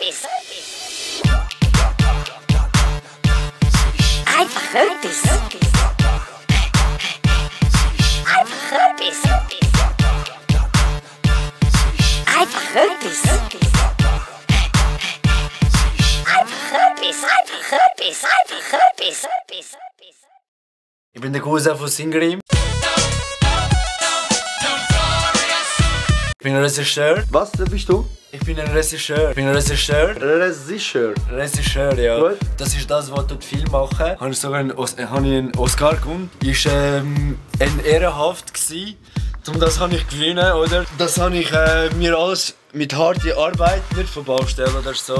etwas. Einfach etwas. Einfach etwas. Einfach etwas. Einfach etwas. Ich bin der Cousin von Singrim. Ich bin ein Regisseur. Was bist du? Ich bin ein Regisseur. Regisseur? Regisseur, ja. Gut. Das ist das, was dort Film machen. Habe ich sogar einen Oscar gewonnen. Ist ehrenhaft gewesen. Und das habe ich gewinnen, oder? Das habe ich mir alles mit harter Arbeit, nicht von Baustelle oder so,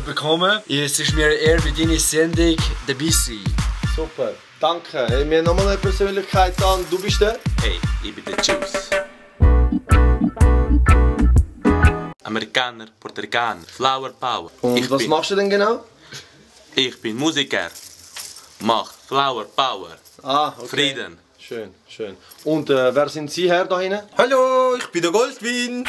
bekommen. Es ist mir eher bei deiner Sendung dabei sein. Super, danke. Hey, wir haben nochmal eine Persönlichkeit an. Du bist der? Hey, ich bin der Juice. Amerikaner, Puerto Ricaner, Flower Power. Und was machst du denn genau? Ich bin Musiker. Mach Flower Power. Ah, okay. Frieden. Schön, schön. Und wer sind Sie her da hinten? Hallo, ich bin der Goldwyn.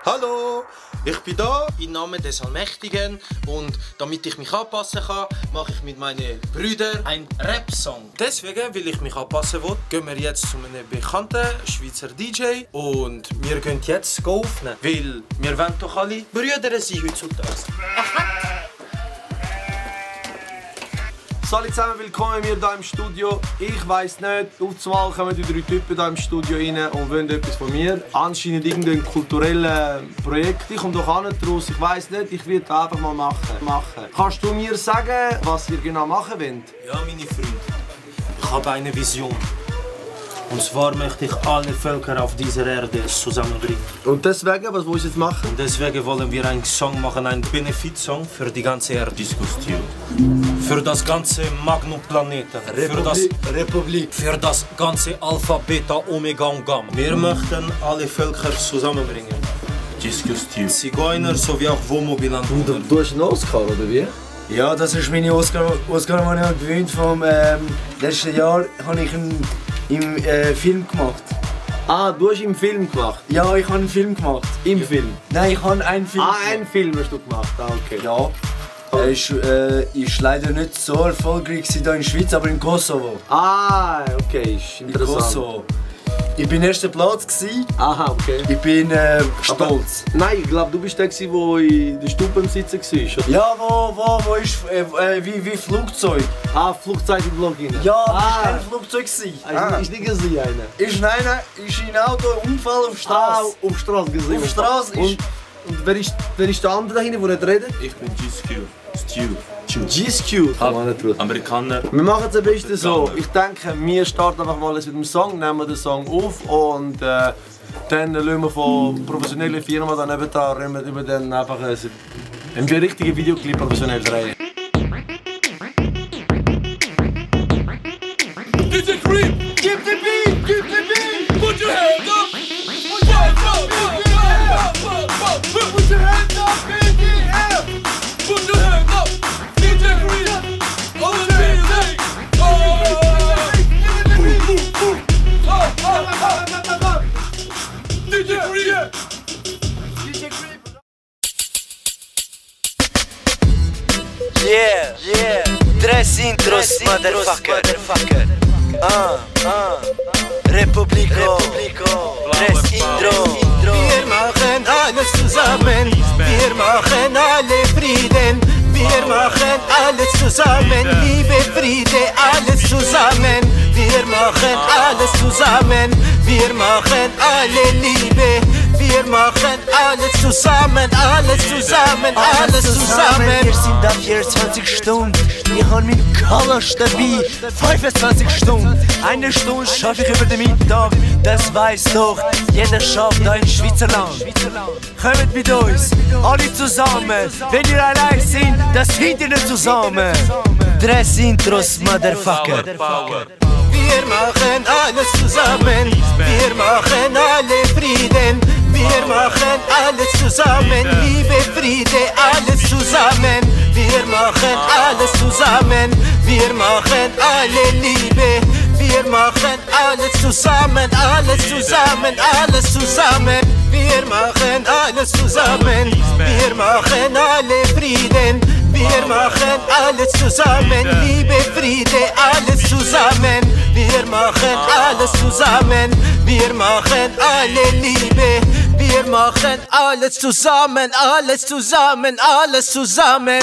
Hallo, ich bin da im Namen des Allmächtigen und damit ich mich anpassen kann, mache ich mit meinen Brüdern einen Rap-Song. Deswegen, weil ich mich anpassen will, gehen wir jetzt zu einem bekannten Schweizer DJ und wir gehen jetzt aufnehmen, weil wir wollen doch alle Brüder sein heutzutage. So, alle zusammen, willkommen wir hier im Studio. Ich weiss nicht, auf einmal kommen die 3 Typen hier im Studio rein und wollen etwas von mir. Anscheinend irgendein kulturelles Projekt. Ich komme doch auch nicht raus, ich weiss nicht, ich werde einfach mal machen. Kannst du mir sagen, was ihr genau machen wollt? Ja, meine Freunde, ich habe eine Vision. Und zwar möchte ich alle Völker auf dieser Erde zusammenbringen. Und deswegen, was willst du jetzt machen? Und deswegen wollen wir einen Song machen, einen Benefit-Song für die ganze Erde. Diskussion. Für das ganze Magnum-Planeten. Republik. Für das ganze Alpha, Beta, Omega und Gamma. Wir möchten alle Völker zusammenbringen. Diskussion. Zigeuner sowie auch Wohnmobilanten. Du hast einen Oscar, oder wie? Ja, das ist meine Oscar, die ich gewinnt vom letzten Jahr. Habe ich im Film gemacht. Ah, du hast im Film gemacht? Ja, ich habe einen Film gemacht. Im Film? Nein, ich habe einen Film gemacht. Einen Film hast du gemacht, ah, okay. Ja. Er ist leider nicht so erfolgreich hier in der Schweiz, aber in Kosovo. Ah, okay, ist interessant. In Kosovo. Ich bin erster Platz gewesen. Aha, okay. Ich bin stolz. Aber, nein, ich glaube, du bist der, der in der Stube am Sitzen war. Ja, wo ist wie Flugzeug. Ah, Flugzeugblock rein. Ja, das war kein Flugzeug. Ist nicht gesehen einer? Ist ein Autounfall auf Straße. Ah, auf Straße gesehen. Auf Straße ist. Und wer ist der andere da hinten, der nicht redet? Ich bin GSQ. GSQ. Amerikaner. Wir machen es am besten so. Ich denke, wir starten einfach mal mit dem Song, nehmen den Song auf und dann lassen wir von professionellen Firmen dann eben da über den einfach einen richtigen Videoclip professionell drehen. DJ Creep! Give the beat! Give the beat! Put your hands up! Put your hands up in the air! Put your hands up! DJ Creep! On the music! DJ Creep! DJ Creep! Yeah! Tres intros, motherfucker! Republiko! Tres Intro! Wir machen alles zusammen, wir machen alle Frieden, wir machen alles zusammen, Liebe, Friede, alles zusammen, wir machen alles zusammen, wir machen alle Liebe, wir machen alles zusammen, alles zusammen, alles zusammen. Wir sind da 24 Stunden, ich habe meinen Kalasch dabei, 25 Stunden, eine Stunde schaffe ich über den Mittag, das weiß doch jeder schafft da in Schweizerland. Kommt mit uns, alle zusammen, wenn ihr allein seid, das seid ihr nicht zusammen. Tres Intros, Motherfucker. Wir machen alles zusammen, wir machen alle Frieden, wir machen alles zusammen, Liebe, Friede, alles zusammen, wir machen alles zusammen, wir machen alle Liebe, wir machen alles zusammen, alles zusammen, alles zusammen. Wir machen alles zusammen, wir machen alle Frieden. Wir machen alles zusammen, Liebe, Friede, alles zusammen. Wir machen alles zusammen, wir machen alle Liebe. Wir machen alles zusammen, alles zusammen, alles zusammen.